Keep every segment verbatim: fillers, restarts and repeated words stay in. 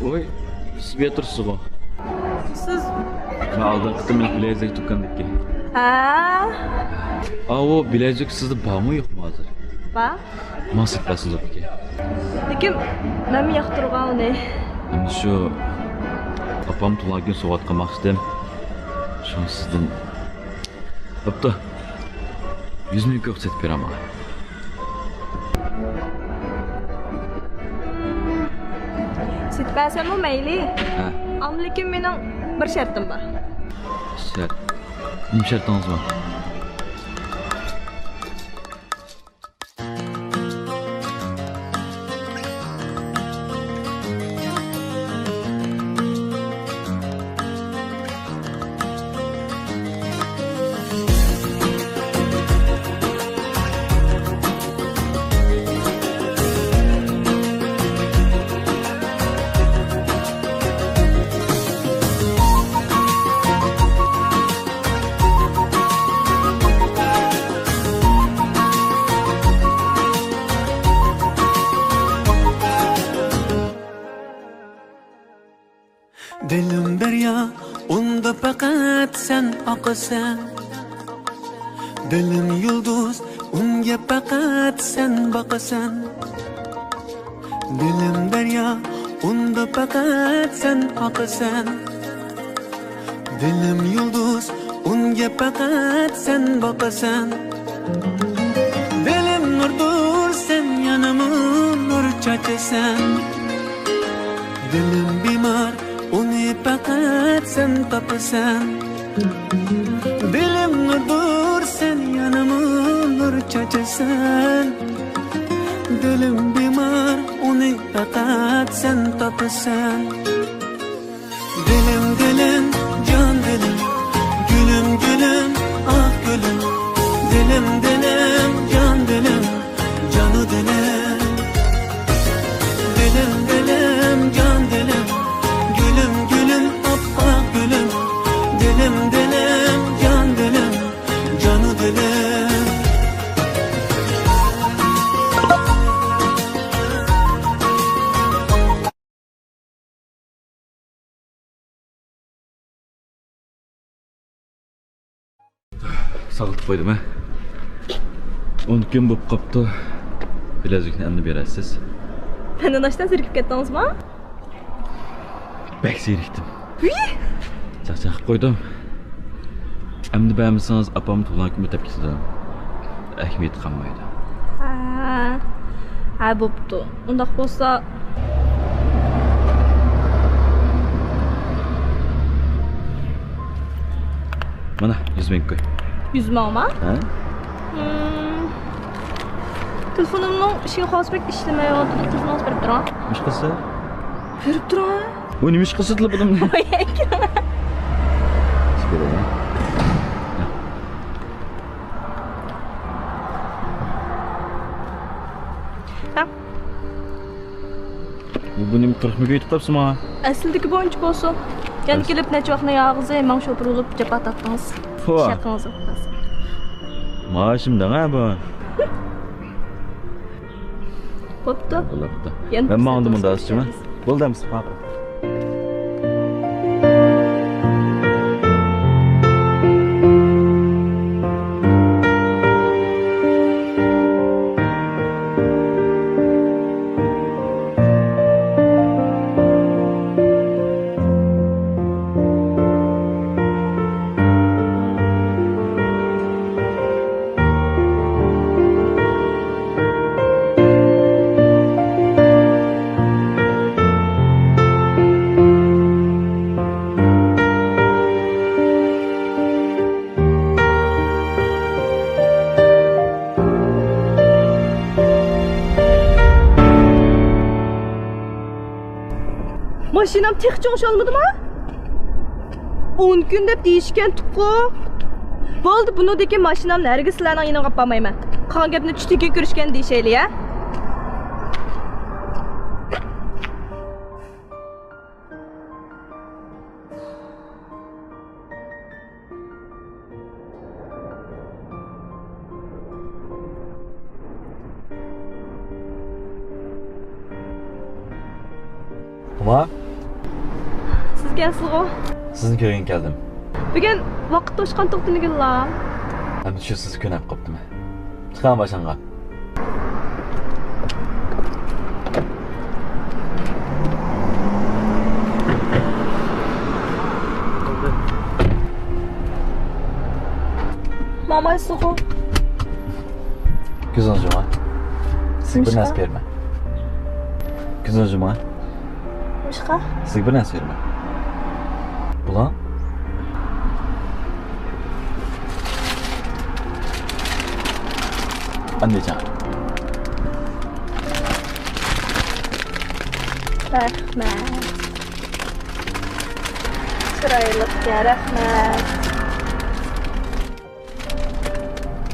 ۋوي، سىز بۇ يەردە تۇرىسىزغۇ؟ سىز؟ مەن ئالدىنقى قېتىم بىلەزلىك دۇكاندىكى. ھە؟ ئاۋۇ بىلەزلىك سىزدە بارمۇ يوقمۇ ھازىر؟ بار. ماڭا سېتىپ بەرسىڭىز بوپتىكەن. لېكىن مەنمۇ ياقتۇرغان ئۇنى. ئەمدى شۇ ئاپام تۇغۇلغان كۈن سوۋغات قىلماقچىدىم. شۇڭا سىزدىن بوپتۇ. يۈز مىڭ كوي سېتىپ بېرىڭ ماڭا. سېتىپ بەرسەممۇ مەيلى. ھە. ئەمما لېكىن مېنىڭ بىر شەرتىم بار. شەرت؟ نېمە شەرتىڭىز بار؟ دىلىم دەريا، ئۇندا پەقەت سەن ئاقىسەن. دىلىم يۇلدۇز، ئۇنگا پەقەت سەن باقىسەن. دىلىم دەريا، ئۇندا پەقەت سەن ئاقىسەن. دىلىم يۇلدۇز، ئۇنگا پەقەت سەن باقىسەن. دىلىم نۇردۇر، سەن يەنىمۇ نۇر چاچىسەن. دىلىم بىمار، ئۇنى پەقەت سەن تاپىسەن. دىلىم نۇردۇر، سەن يەنىمۇ نۇر چاچىسەن. دىلىم بىمار، ئۇنى پەقەت سەن تاپىسەن. دىلىم، دىلىم، جان دىلىم، گۈلۈم، گۈلۈم، ئاھ گۈلۈم. دىلىم، دىلىم، جان دىلىم، جانۇ دىلىم. دىلىم، دىلىم، جان دىلىم، گۈلۈم، گۈلۈم، ئاپئاق گۈلۈم. دىلىم، دىلىم، جان دىلىم، جانۇ دىلىم. ساقىتىپ قويدۇم، ھە؟ ئون كۈن بولۇپ قاپتۇ. بىلەزۈكنى ئەمدى بېرەسىز. مەندىن ئاشتان زېرىكىپ كەتتىڭىزمۇ؟ بەك زېرىكتىم. ۋىي! چاقچاق قىلىپ قويدۇم. ئەمدى بەرمىسىڭىز، ئاپام تۇغۇلغان كۈنى ئۆتەپ كېتىدۇ. ئەھمىيىتى قالمايدۇ. ھە، ھە، بوپتۇ. ئۇنداق بولسا. مانا، يۈز مىڭ كوي. يۈز مىڭما؟ ھە؟ ھىم. تېلېفونۇمنىڭ ئىشىكى خالىسا بەك ئىشلىمەيۋاتىدۇ. تېلېفونىڭىزنى بېرىپ تۇرۇڭ. نېمە ئىش قىلسا؟ بېرىپ تۇرۇڭ. ئۇ نېمە ئىش قىلسا تېلېفونۇمنى؟ ئىش بېرەي. ھە. بۇ نېمە، قىرىق مىڭ كوي ئېيتىپ قويۇپسىز ماڭا؟ ئەسلىدىكى بويىچە بولسۇن. يەنە كېلىپ نەچچە ۋاقىتنىڭ ياغىزى ماڭا شوپۇر بولۇپ جاپا تارتتىڭىز. پو. ئىش ھەققىڭىز يوق. مائاشىم دەڭە بۇ. بوپتۇ. بوپتۇ. يەنە مەن ماڭدىم ئۇندا ئىزچىمەن. بولدى ئەمىسە. ماشىنام تېخىچە ئوڭشالمىدىما؟ ئون كۈن دەپ دېيىشكەنتۇققۇ. بولدى، بۇنىڭدىن كېيىن ماشىنامنى ھەرگىز سىلەرنىڭ يېنىغا ئاپارمايمەن. قالغان گەپنى چۈشتىن كېيىن كۆرۈشكەندە دېيىشەيلى، ھە؟ ئۇما، ئىكەنسىزغۇ؟ سىزنى كۆرگىلى كەلدىم. بۈگۈن ۋاقىت توشقان توختىمىغىنلا. ئەمدى شۇ سىز كۆنۈپ قاپتىمەن. چىقىڭ باشاڭغا. ماما سوغۇق. كۆزىڭىزنى يۇمۇڭ. سىزگە بىر نەرسە بېرىمەن. كۆزىڭىزنى يۇمۇڭ. نېمىشقا؟ سىزگە بىر نەرسە بېرىمەن. بۇلار. ئەمدى جان. رەھمەت. چىرايلىقكەن، رەھمەت.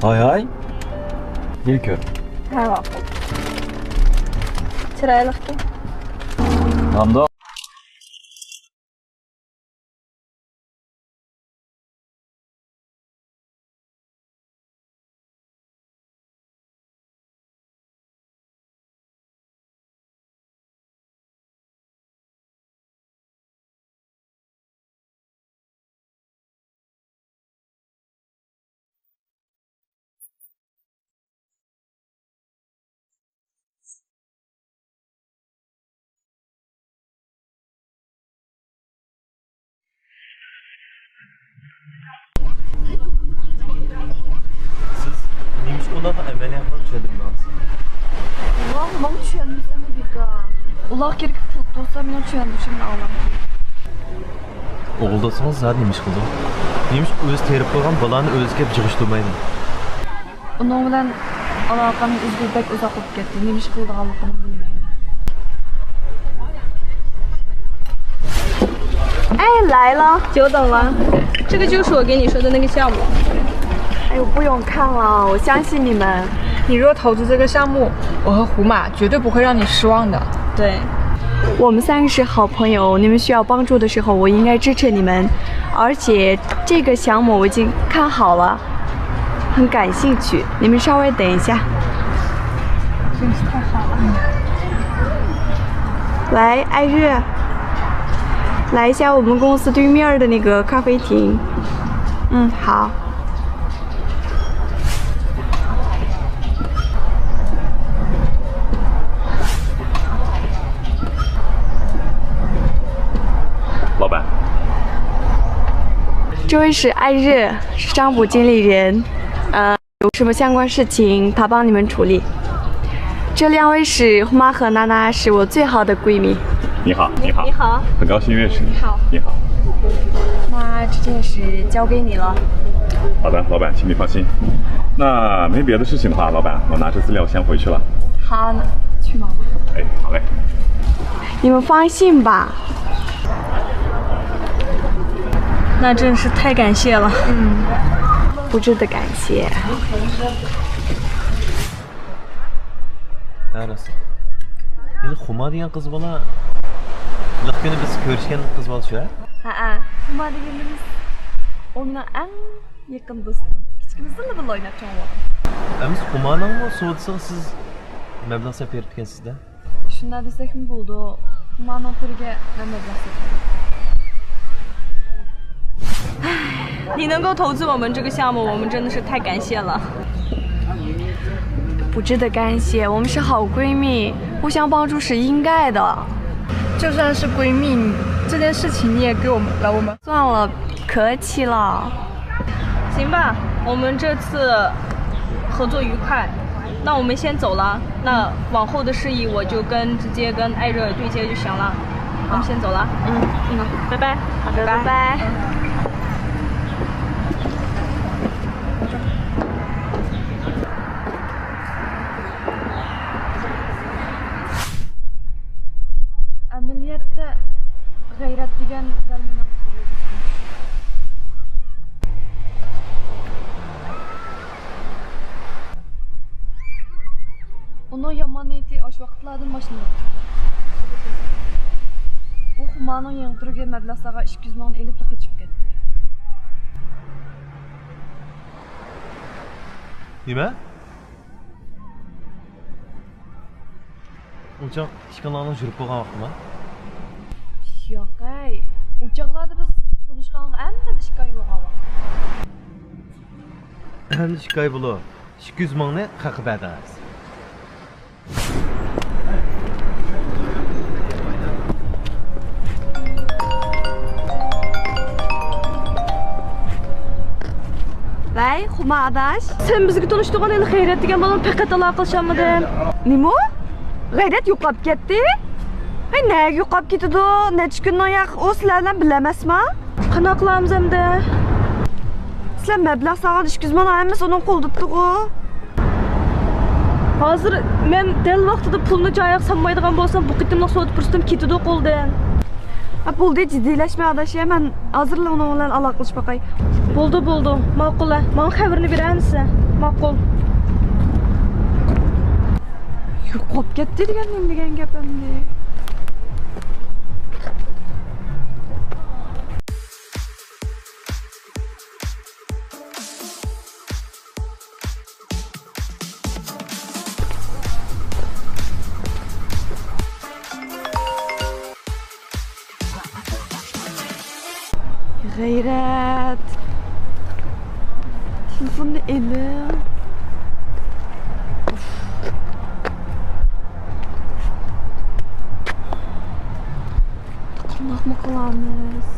ھاي ھاي. يەنە كۆر. ھە، ماقۇل. چىرايلىقكەن. ئانداق. سىز نېمىشقا ئۇلارغا ئەمەلىي ئەھۋالنى چۈشەندۈرمەيسىز؟ ئۇلار ماڭا چۈشەنمىسەممۇ بىكار. ئۇلارغا كېرىكىپ پۇل تۇرسا، مېنىڭ چۈشەندۈرۈشۈمنى ئاڭلامدۇ. ئوغۇل دوستىڭىز زادى نېمە ئىش قىلىدۇ؟ نېمىشقا ئۆزى تېرىپ قويغان بالانى ئۆزى كېلىپ يىغىشتۇرمايدۇ؟ ئۇنىڭ بىلەن ئالاقەمنى ئۈزگىلى بەك ئۇزاق بولۇپ كەتتى. نېمە ئىش قىلىدىغانلىقىنى بىلمەيمەن. 哎，来了。久等了。这个就是我给你说的那个项目。哎呦，不用看了，我相信你们。你若投资这个项目，我和胡马绝对不会让你失望的。对。我们三个是好朋友，你们需要帮助的时候，我应该支持你们。而且这个项目我已经看好了。 很感兴趣，你们稍微等一下。真是太好了。来，艾热，来一下我们公司对面儿的那个咖啡厅。嗯，好。 老板。这位是艾热，是占卜经理人，呃，有什么相关事情，他帮你们处理。这两位是胡妈和娜娜，是我最好的闺蜜。你好，你好，你好。很高兴认识你。好。你好。那这件事交给你了。好的，老板，请你放心。那没别的事情的话，老板，我拿着资料先回去了。好，那去忙吧。哎，好嘞。 你们放心吧。那真是太感谢了。嗯，不值得感谢。ھە، راست. يەنى خۇما دېگەن قىز بالا، لىق كۈنى بىز كۆرۈشكەن قىز بالا شۇ، ھە؟ ھەئە، خۇما دېگىنىمىز ئۇ مېنىڭ ئەڭ يېقىن دوستۇم. كىچىكىمىزدىنلا بىللە ئويناپ چوڭ بولغان. ئەمىسە خۇمانىڭمۇ سودىسىغا سىز مەبلەغ سېلىپ بېرىپتىكەنسىز-دە؟ شۇنداق دېسەكمۇ بولىدۇ. خۇمانىڭ تۈرىگە مەن مەبلەغ سېلىپ بېرىمەن. 你能够投资我们这个项目，我们真的是太感谢了。不值得感谢，我们是好闺蜜，互相帮助是应该的。就算是闺蜜，这件事情你也给我们了，我们 算了，客气了。行吧，我们这次合作愉快，那我们先走了。那往后的事宜我就跟直接跟艾热对接就行了。我们先走了。嗯，嗯，拜拜。好的，拜拜。拜拜。 ئەمەلىيەتتە غەيرەت دېگەن دەل مېنىڭ. ئۇنىڭ يامان نىيىتى ئاشۇ ۋاقىتلاردىن باشلىنىپتۇ. ئۇ خۇمانىڭ يېڭى تۈرىگە مەبلەغ سالغان ئىككى يۈز مىڭنى ئېلىپلا قېچىپ كەتتى. نېمە؟ ئۇ چاغ ئىككىڭلارنىڭ يۈرۈپ بولغان ۋاقتىما؟ ياق ھەي. ئۇ چاغلاردا بىز تونۇشقانغا ئەمدى ئىككى ئاي بولغان ۋاقىت. ئەمدى ئىككى ئاي بولۇ. ئىككى يۈز مىڭنى قاقا بەردىڭىز. ۋەي، خۇما ئاداش. سەن بىزگە تونۇشتۇرغان ھېلى غەيرەت دېگەن بالىنى پەقەت ئالاقىلىشالمىدىم. نېمە؟ غەيرەت يوقاپ كەتتى؟ ھەي، نەگە يوقاپ كېتىدۇ؟ نەچچە كۈن ئاياق ئۇ سىلەر بىلەن بىللە ئەمەسما؟ قانداق قىلامىز ئەمدى؟ سىلەر مەبلەغ سالغان ئىككى يۈز مىڭنىڭ ھەممىسى ئۇنىڭ قولىدا تۇرغۇ. ھازىر مەن دەل ۋاقتىدا پۇلنى جايىغا سالمايدىغان بولسام، بۇ قېتىملىق سودا پۇرسىتىم كېتىدۇ قولدىن. ھە، بولدى، جىددىيلەشمە ئاداش، يا، مەن ھازىرلا ئۇنىڭ بىلەن ئالاقىلىشىپ باقاي. بولدى، بولدى، ماقۇل، ھە. ماڭا خەۋىرىنى بېرە ئەمىسە. ماقۇل. يوقاپ كەتتى دېگەن نېمە دېگەن گەپ ئەمدى؟ غەيرەت. تېلېفوننى ئېلىڭ. قانداقمۇ قىلىمىز؟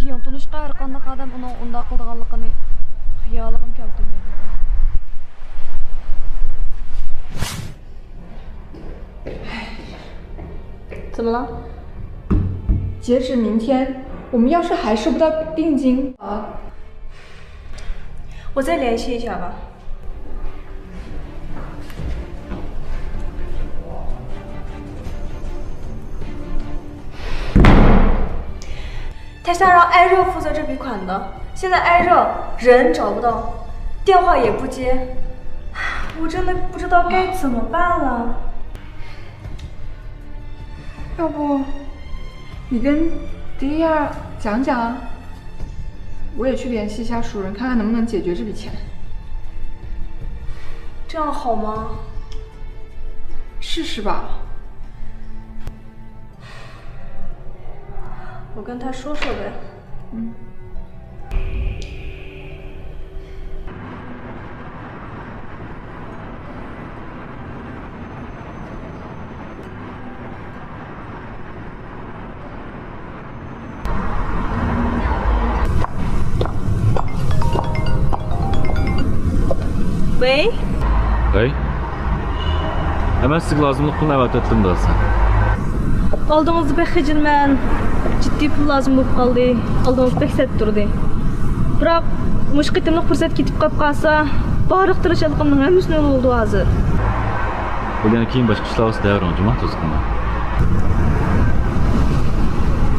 يېڭى تونۇشقان ھەرقانداق ئادەم ئۇنىڭ ئۇنداق قىلىدىغانلىقىنى خىيالىغىمۇ كەلتۈرمەيدۇ. 怎么了？截止明天，我们要是还收不到定金啊，我再联系一下吧。 他想让艾热负责这笔款的，现在艾热人找不到，电话也不接，我真的不知道该怎么办了。要不，你跟迪亚讲讲，我也去联系一下熟人，看看能不能解决这笔钱。这样好吗？试试吧。 我跟他说说呗。嗯。 ۋەي. ۋەي. ھە، مەن سىزگە لازىملىق پۇلنى ئەۋەتىۋەتتىم دادىسى. ئالدىڭىزدا بەك خىجىلمەن. جىددىي پۇل لازىم بولۇپ قالدى. ئالدىڭىزدا بەك سەت تۇردى. بىراق، مۇشۇ قېتىملىق پۇرسەت كېتىپ قاپ قالسا، بارلىق تىرىشچانلىقىمنىڭ ھەممىسىنى ئۇنىڭ ئالدىدا ھازىر. بولدى، يەنە كېيىن باشقا ئىشلار بولسا دەۋېرىڭ، جۇمۇ، توسقۇننى.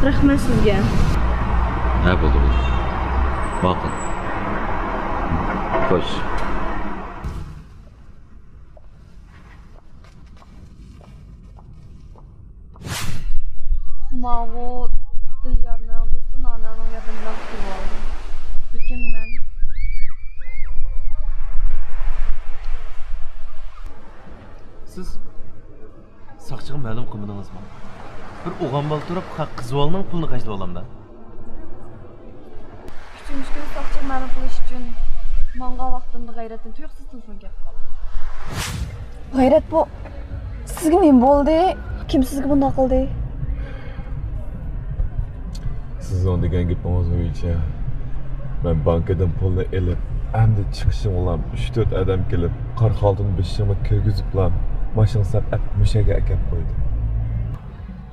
رەھمەت سىزگە. ھە، بولدى، بولدى. ماقۇل. خوش. ماۋۇ دىليارنىڭ دوستى نانانىڭ ياردىمى بىلەن قۇتۇلۇۋالدى. لېكىن مەن. سىز ساقچىغا مەلۇم قىلمىدىڭىزمۇ؟ بىر ئوغان بالا تۇرۇپ، خەق قىز بالىنىڭ پۇلىنى خەجلىۋالامدا؟ ئۈچىنچى كۈنى ساقچىغا مەلۇم قىلىش ئۈچۈن ماڭغان ۋاقتىمدا غەيرەتتىن تۇيۇقسىز تېلېفون كەپ قالدى. غەيرەت، بۇ سىزگە نېمە بولدى؟ كىم سىزگە بۇنداق قىلدى؟ سىزنىڭ دېگەن گېپىڭىز بويىچە، مەن بانكىدىن پۇلنى ئېلىپ، ئەمدى چىقىشىمغىلا ئۈچ تۆت ئادەم كېلىپ، قارا خالتىنى بېشىمغا كىرگۈزۈپلا، ماشىنىغا ساپ ئەپ مۇشەگە ئەكەپ قويدى.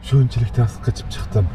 شۇنچىلىك تەس قېچىپ چىقتىم.